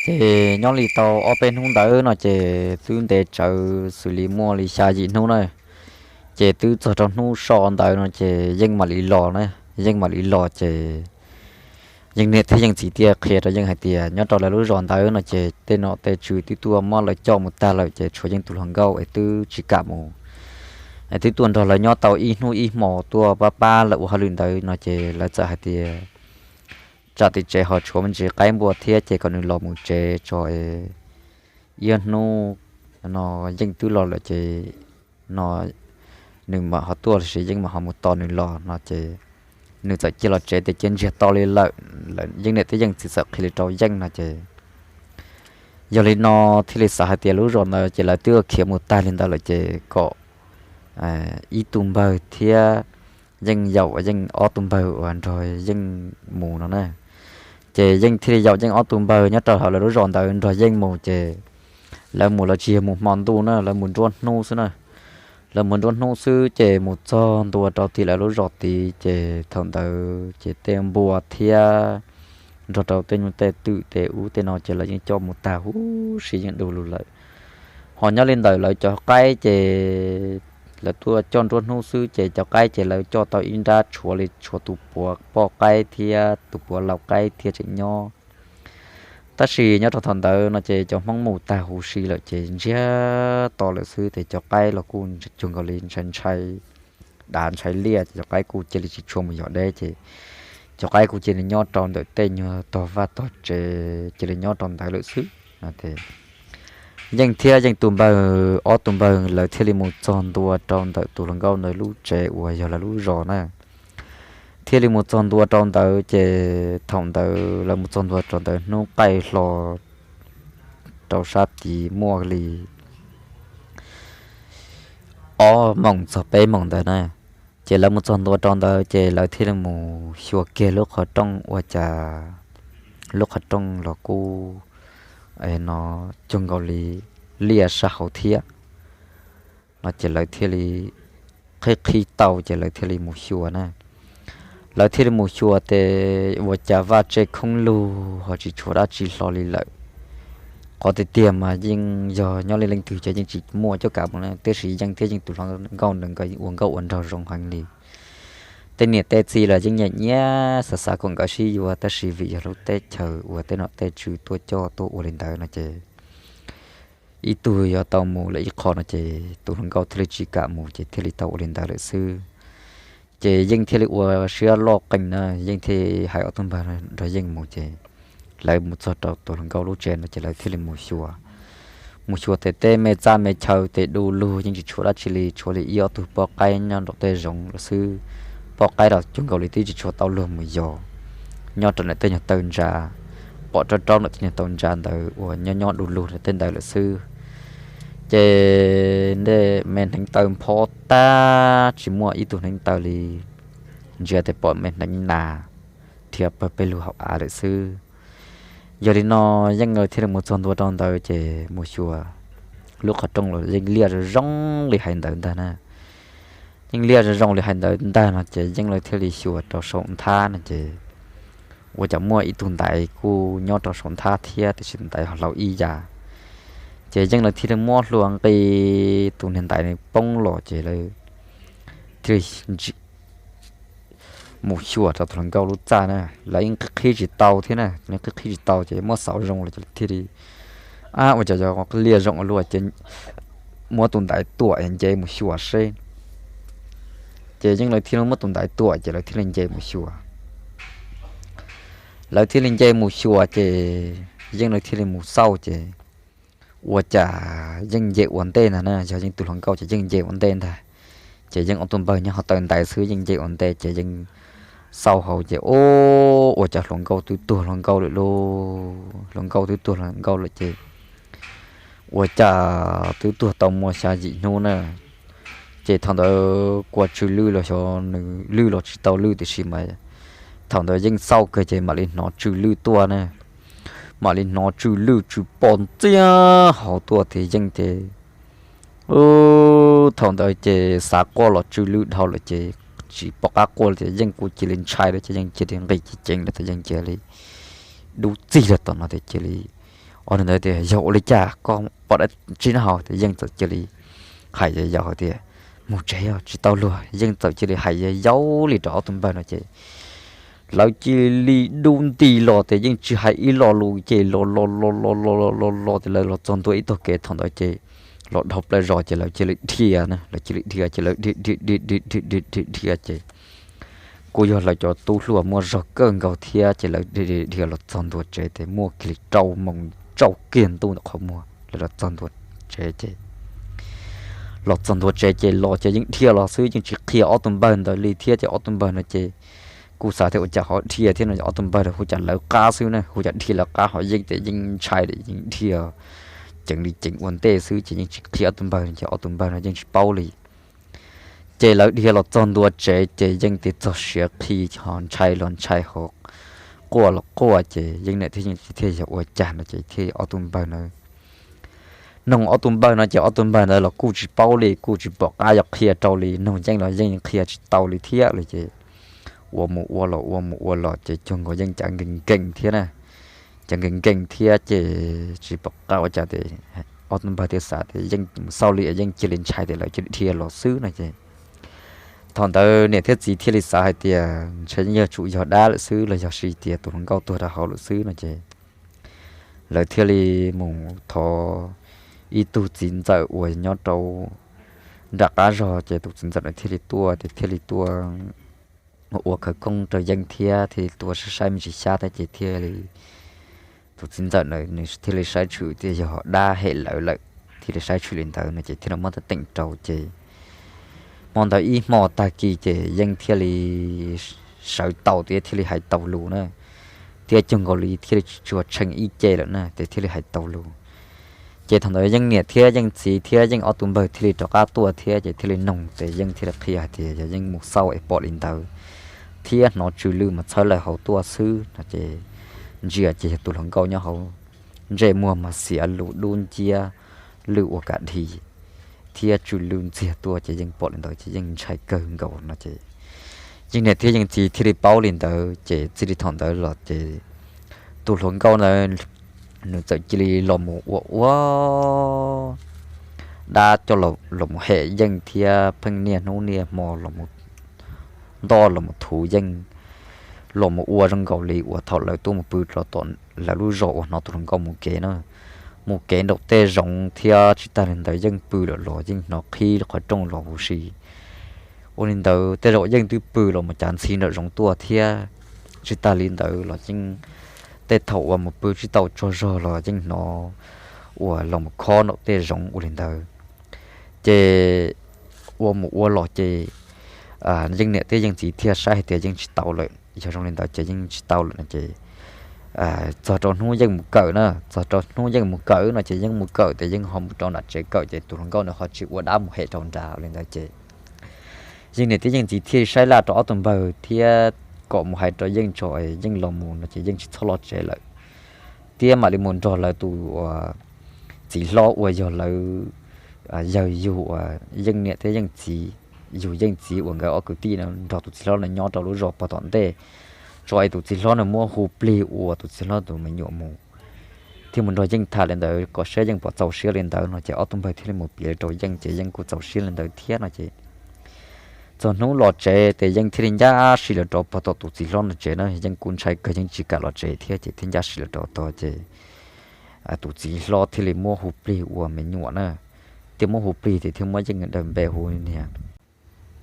Ces nyob li tau ob peb hnub ntawd no ces twb ntev tsawv xws li muaj li xya yim hnub na, ces twb txog rau hnub so ntawd no ces Yeej mam li los na, Yeej mam li los ces Yeej niam thiab Yeej txiv thiaj qhia rau Yeej hais tias nyob rau lawv lub zos ntawd no ces tej nom tej tswv twb tuaj muab lawv coj mus tag lawm ces tshuav Yeej tus hluas nkauj es twb tsis kam mus, es twb tuaj nrog lawv nyob tau ib hnub ib hmos tuaj pab pab lawv ua hauj lwm ntawd no ces lawv txawm hais tias tsam tim tsev ho tshuav me ntsis qaib npua thiab ces kom nws los mus tsev tso es ib hnub no Yeej twb los lawm ces no nws mam ho tuaj los sis Yeej mam ho mus tos nws los no ces nws txawm cia los tsev tias cia ntsiag to li lawm. Yeej niam thiab Yeej txiv txawm qhia li rau Yeej no ces yog li no thiaj li xav hais tias lub zos ntawd ces lawv twb khiav mus tag li ntawd lawm ces kom ib tug npawg thiab Yeej yaum Yeej ob tug npawg uas nrog Yeej mus no na. Ces Yeej thiaj li yaum Yeej ob tug npawg nyob rau hauv lawv lub zos ntawd nrog Yeej mus ces lawv mus lawv tsis yog mus hmo ntuj na, lawv mus nruab hnub xwb na. Lawv mus nruab hnub xwb ces mus txog ntua rau tim lawv lub zos tid ces thaum ntawd ces tej npua thiab nrog rau tej nyuj tej twm tej ub tej no ces lawv yeej coj mus tag huv si yeej du lug lawm. Ho nyob li ntawm lawv cov qaib ces lawv tuaj coj nruab hnub xwb ces cov qaib ces lawv coj tau ib nrab tshuav li tshuav tus puav poj qaib thiab tus puav lau qaib thiab tseem nyob. Tab sis nyob rau thaum ntawd no ces cov Hmoob mus tag huv si lawm ces ntsiag to lawm xwb ces cov qaib los kuj cuag nkaus li ntshai ntshai dav ntshai liaj ces cov qaib kuj cia li tsis tshua mus yos deb ces cov qaib kuj cia li nyob rau ntawm tej nyuag tog vaj tog tsev cia li nyob rau ntawd lawm xwb no. Yeej thiab Yeej tus npawg ob tus npawg lawv thiaj li mus txog ntua rau ntawm tus hluas nkauj ntawd lub tsev uas yog lawv lub zos na. Thiaj li mus txog ntua rau ntawd ces thaum ntawd lawv mus txog ntua rau ntawd hnub qaij hlo rau sab tid muaj li ob moos txog peb moos ntawd na. Ces lawv mus txog ntua rau ntawd ces lawv thiaj li mus xyuas kiag lub qhov rooj ua cas lub qhov rooj los kuj no cuag nkaus li liaj sab hauv thiab no ces lawv thiaj li qhib qhib tau ces lawv thiaj li mus xyuas na. Lawv thiaj li mus xyuas ces ua cas vaj tse khoob lug ho tsis tshuav dab tsi hlo li lawm. Qhov tiag tiag mas yeej yog nyob li leej twg ces yeej tsis muaj cuab kav mus na, tiam sis Yeej thiab Yeej tus hluas nkauj ntawd nkawd ua nkauj ua nraug zoo heev li. Tej niam tej txiv los yeej nyiam nyiam xav xav kom nkawd sib yuav tab sis vim yog lub teb chaws uas tej nom tej tswv tuaj coj tuaj ua li ntawd no ces ib tug yuav tau mus lawm ib qho no ces tus hluas nkauj thiaj li tsis kam mus ces thiaj li tau ua li ntawd lawm xwb. Ces Yeej thiaj li ua siab loj qees na, Yeej thiaj hais ob tug npawg nrog Yeej mus ces lawv mus txog rau tus hluas nkauj lub tsev no ces lawv thiaj li mus xyuas. Mus xyuas tes teb me txaj me chaw tes du lug yeej tsis tshuav dab tsi li, tshuav li ib ob tug poj qaib nyob nraum tej zoov lawm xwb. Poj qaib los cuag nkaus li twb tsis tshua tau luag mus yos, nyob rau ntawm tej nyuag taw ntsa, pom raub raub ntawm tej nyuag taw ntsa ntawd uas nyob nyob du lug ntawm tej ntawd lawm xwb. Ces ntej me hneev taw nphob tag tsis muaj ib tug hneev taw li, ntsia tes pom me hneev nas dhia pawg pes lug hauv av lawm xwb. Yog li no Yeej lawv thiaj li mus txog ntua rau ntawd ces mus xyuas lub qhov rooj los yeej liaj zoo zoo li hais ntawd ntag na. Yeej liaj zoo zoo li hais ntawd ntag no ces Yeej lawv thiaj li xyuas rau saum nthab no ces ua cas muaj ib tug ntaiv kuj nyob rau saum nthab thiab tiam sis ntaiv ho hlau ib yam. Ces Yeej lawv thiaj li muab hlua nqi tus niag ntaiv poob los ces lawv thiaj li mus xyuas rau tus hluas nkauj lub txaj na, lawv yeej qhib qhib tsis tau thiab na, lawv qhib qhib tsis tau ces muab xauv zoo los thiaj li, ab ua cas yog liaj zoo ua luaj ces muab tus ntaiv tuam es nce mus xyuas seb. Ces Yeej lawv thiaj li muab tus ntaiv tuam ces lawv thiaj li nce mus xyuas. Lawv thiaj li nce mus xyuas ces Yeej lawv thiaj li mus xauj ces ua cas Yeej nce ua ntej ntag na, yog Yeej tus hluas nkauj ces Yeej nce ua ntej ntag. Ces Yeej ob tug npawg nyob hauv taw ntaiv xwb, Yeej nce ua ntej ces Yeej xauj hauv ces ua cas hluas nkauj twb tuag hluas nkauj lawm lauj, hluas nkauj twb tuag hluas nkauj lawm ces ua cas twb tuag tau muaj xya yim hnub na. Ces thaum ntawd kua tsw lwj los xyov nws lwj los tsis tau lwj tiam sis mas thaum ntawd Yeej xauj kawg ces mam li hnov tsw lwj tuaj na, mam li hnov tsw lwj tsw pom ntxiab hauv tuaj tias Yeej ces thaum ntawd ces xav quaj los tsw lwj dhau lawm ces tsis pom qab quaj li tias Yeej kuj cia li ntshai lawm ces Yeej cia li nqis ceev ceev lawm tias Yeej cia li dub txig lawm tom no tias cia li Ob tug ntawd tias, Yog ua li cas koj pom dab tsi na hauv? Ces Yeej txawm cia li hais yau yau hais tias, Mus tsev os, tsis tau luag. Yeej txawm cia li hais yau yau li rau ob tug npawg no ces lawv cia li dub nti los ces yeej tsis hais ib lo lus ces los los los los los los los los ces lawv los txog ntua ib tog kev thaum ntawd ces los dhau plaws zos ces lawv cia li dhia na, lawv cia li dhia ces lawv dhia dhia dhia dhia dhia dhia dhia ces kuj yog lawv cov tub hluas muaj zog kawg nkaus thiab ces lawv dhia dhia dhia los txog ntua tsev ces muaj kiag li rau moos tsaus kiag ntuj ntawm qhov muag lawv los txog ntua tsev ces los txog ntua tsev ces los ces yeej dhia los xwb, yeej tsis qhia ob tug npawg ntawd li thiab ces ob tug npawg no ces kuj xav tias ua cas ho dhia thiab no, ob tug npawg hu cas lawv qab xwb na, hu cas dhia lawv qab ho yeej tias yeej ntshai li yeej dhia ceev li ceev ua ntej xwb ces yeej tsis qhia ob tug npawg ces ob tug npawg no yeej tsis paub li. Ces lawv dhia los txog ntua tsev ces yeej tias txog siav qhi ho ntshai los ntshai ho quaj los quaj ces yeej niam thiab yeej txiv thiaj yog ua cas no ces thiaj ob tug npawg na, noog ob tug npawg no ces ob tug npawg ntawd los kuj tsis paub li, kuj tsis pom qab yog qhia rau li, noog yeej los yeej qhia tsis tau li thiab li ces ua mus ua los ua mus ua los ces cuag nkaus yeej cav nkees nkees thiab na, cav nkees nkees thiab ces tsis pom qab ua cas ces ob tug npawg thiaj xav tias yeej mus xauj li yeej cia li ntshai tias lawv cia li dhia los xwb no ces thaum ntawd niam thiab txiv thiaj li xav hais tias ntshe yog tsum yog dab lawm xwb los yog hais tias tus hluas nkauj tuag rau hauv lawm xwb no ces lawv thiaj li mus thov ib tug txiv ntxawm uas nyob rau nram qab zog ces tus txiv ntxawm na thiaj li tuaj ces thiaj li tuaj ua khawv koob rau yeej thiab thiaj li tuaj saib saib me ntsis xyab thiab ces thiaj li tus txiv ntxawm na nws thiaj li saib tshwm tias yog dab hem lawv lawm, thiaj li saib tshwm li ntawd no ces thiaj li muab teeb teem rau ces hmo ntawd ib hmo tag kis ces yeej thiaj li sawv tau thiab thiaj li hais tau lus na, thiab cuag nkaus li thiaj li tsis tshua tsheej ib ce lawm na ces thiaj li hais tau lus. Ces thaum ntawd yeej niam thiab yeej txiv thiab yeej ob tug npawg thiaj li rov qab tuaj thiab ces thiaj li noog ces yeej thiaj li qhia hais tias yog yeej mus xauj es pom li ntawd thiab hnov tsw lw mas txhawb lawv hauv tuaj xwb no ces ntsia ces yog tus hluas nkauj nyob hauv ntsej muag mas xiav lus dub nciab, lwj ua ka dhi thiab tsw lw ntxiag tuaj ces yeej pom li ntawd ces yeej ntshai kawg nkaus no ces yeej niam thiab yeej txiv thiaj li paub li ntawd ces txij li thaum ntawd los ces tus hluas nkauj ntawd nws txawm cia li los mus ua ua dab coj los mus hem yeej thiab pheej niaj hnub niaj hmo los ntoj los mus thuv yeej los mus ua zoo nkaus li uas thaum lawv tuaj mus pw rau tom lawv lub zos uas hnov tus hluas nkauj mus kev na, mus kev nraum tej zoov thiab tsis tag li ntawd yeej pw lawm los yeej hnov qhib qhov rooj los huv si. Ua li ntawd tej zaum yeej twb pw los mus cav ntxhi nraum zoov tuaj thiab tsis tag li ntawd los yeej tej thaum uas mus pw tsis tau tsaug zog los yeej hnov uas los mus khob nraum tej zoov ua li ntawd ces ua mus ua los ces yeej niam thiab yeej txiv thiaj saib hais tias yeej tsis tau lawm, yog zoo li ntawd ces yeej tsis tau lawm no ces txog rau hnub yeej mus kawm na, txog rau hnub yeej mus kawm no ces yeej mus kawm ces yeej ho mus rau nram tsev kawm ces tus hluas nkauj ntawd ho tsis ua dab mus hem rau nrad li ntawd ces yeej niam thiab yeej txiv thiaj saib laj rau ob tug npawg thiab kom mus hais rau yeej tso yeej los mus no ces yeej tsis txhob los tsev lawm thiab mam li mus nrog lawv tus uas txiv hlob uas yog lawv yawg yug uas yeej niam thiab yeej txiv, yug yeej txiv uas nkawd ob kwv tij no nrog tus txiv hlob no nyob rau lub zos pog tom ntej tso es tus txiv hlob no muab hu plig ua tus txiv hlob tus me nyuam mus thiab mus nrog yeej tham li ntawd kom saib yeej puas txaus siab li ntawd no ces ob tug npawg thiaj li mus piav rau yeej ces yeej kuj txaus siab li ntawd thiab no ces txog hnub los tsev ces yeej thiaj li ncaj si los rau pog tom tus txiv hlob no tsev na, yeej kuj ntshai kawg yeej tsis kam los tsev thiab ces thiaj ncaj si los rau tod ces tus txiv hlob thiaj li muab hu plig ua me nyuam na, thiaj muab hu plig ces thiaj muab yeej daws npe hu niag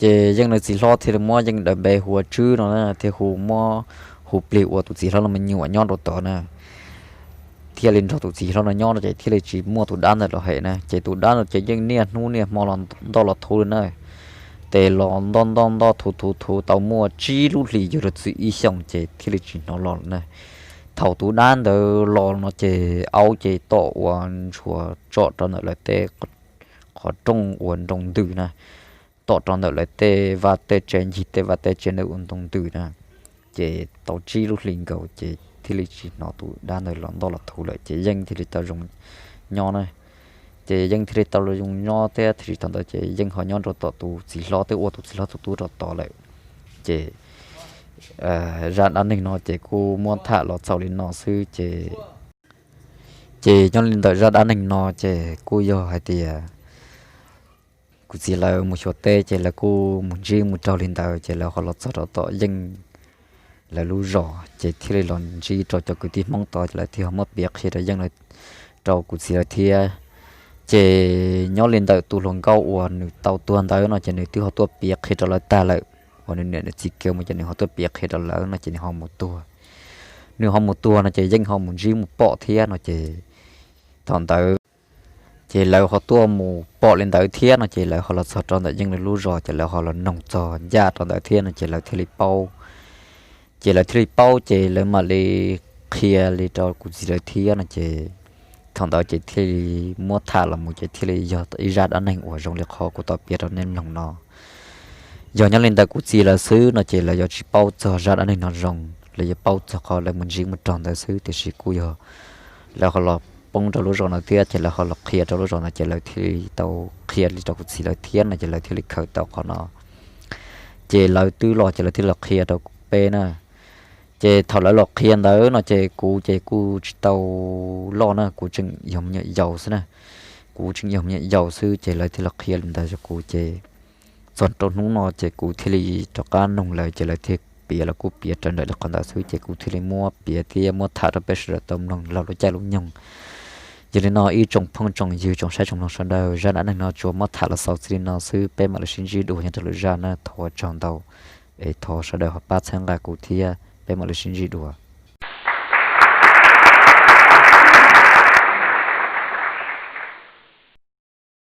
ces yeej nws txiv hlob thiaj li muab yeej daws npe hu ua Tswb no na, thiaj hu muab hu plig ua tus txiv hlob no me nyuam nyob rau tod na thiaj li nrog tus txiv hlob no nyob no ces thiaj li tsis muaj tus dab ntawd los hem na ces tus dab no ces yeej niaj hnub niaj hmo los ntoj los thuv li na ces los ntoj ntoj ntoj thuv thuv thuv tau muaj tsib lub hlis yug rau txwm ib xyoos ces thiaj li tsis hnov los na. Thaum tus dab ntawd los no ces aub ces tom uas ntshua tsom rau ntawm lawv tej qhov rooj uas nroo ntws na, tom rau ntawm lawv tej vaj tej tsev ncig tej vaj tej tsev ntawd ua ntoo ntws na ces tau tsib lub hlis nkaus ces thiaj li tsis hnov tus dab ntawd los ntoj los thuv lawm ces yeej thiaj li tau zoo nyob na. Ces yeej thiaj li tau zoo nyob thiab thiaj li thaum ntawd ces yeej ho nyob rau tom tus txiv hlob twb ua tus txiv hlob tus tub rau tod lawm ces zaj dab neeg no ces kuj muab tham los txaus li no xwb ces Ces nyob li ntawm zaj dab neeg no ces kuj yog hais tias kuv txiv lawv mus xyuas teb ces lawv kuj mus ntsib mus raug li ntawd ces lawv ho los txog rau tom yeej, lawv lub zos ces thiaj li los ntsib rau cov kwv tij Hmoob tod ces lawv thiaj ho muab piav qhia rau yeej, rau kuv txiv lawv thiab. Ces nyob li ntawm tus hluas nkauj uas nws tau tuag ntawd no ces nws twb ho tuaj piav qhia rau lawv tag lawm, uas nws niam nws txiv kev mus ces nws ho tuaj piav qhia rau lawv no ces nws ho mus tuag. Nws ho mus tuag no ces yeej ho mus ntsib mus pom thiab no ces thaum ntawd ces lawv ho tuaj mus pom li ntawd thiab no ces lawv ho los txog rau ntawm yeej lub zos ces lawv ho los noog txog ncaj rau ntawd thiab no ces lawv thiaj li paub. Ces lawv thiaj li paub ces lawv mam li qhia li rau kuv txiv lawv thiab no ces thaum ntawd ces thiaj li muab tham los mus ces thiaj li yog ib zaj dab neeg uas zoo li qhov kuv tau piav rau nej mloog no. Yog nyob li ntawm kuv txiv lawv xwb no ces lawv yuav tsis paub txog zaj dab neeg no zoo, lawv yuav paub txog qhov lawv mus ntsib mus raug ntawd xwb, tiam sis kuj yog lawv ho los poob rau lub zos no thiab ces lawv ho los qhia rau lub zos no ces lawv thiaj li tau qhia li rau kuv txiv lawv thiab no ces lawv thiaj li khaws tau qhov no. Ces lawv twb los ces lawv thiaj los qhia rau peb na. Ces thaum lawv los qhia ntawd no ces kuv ces kuj tsis tau loj na, kuv tseem yog me nyuam yaus xwb na. Kuv tseem yog me nyuam yaus xwb ces lawv thiaj los qhia li ntawd rau kuv ces txog rau hnub no ces kuv thiaj li rov qab noog lawv ces lawv thiaj piav los kuj piav raws nraim li qhov ntawd xwb ces kuv thiaj li muab piav thiab muab tham rau peb sawv daws tau mloog laug lub caij lub nyoog. Yog li no ib tsoom phooj tsoom ywg tsoom saib tsoom mloog sawv daws, zaj dab neeg no tsuas muab tham los xaus txij li no xwb, peb mam li sib ntsib dua nyob rau lwm zaj na, thov ua tsaug ntau. Es thov sawv daws ho pab txhawb nqa kuv thiab, peb mam li sib ntsib dua.